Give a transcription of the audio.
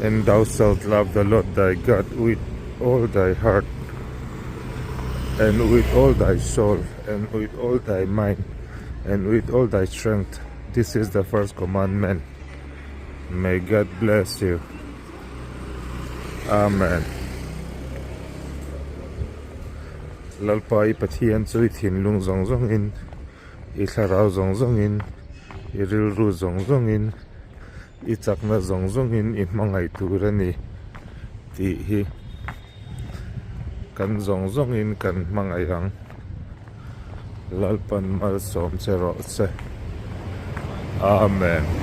And thou shalt love the Lord thy God with all thy heart and with all thy soul and with all thy mind and with all thy strength. This is the first commandment. May God bless you. Amen. Lalpa i Pathian chu i thinlung zawng zawngin, i thlarau zawng zawngin, i rilru zawng zawngin, i chakna zawng zawngin i hmangaih tur a ni tih hi kan zawng zawngin kan hmangaih ang. Lalpan malsawm che rawh se. Amen.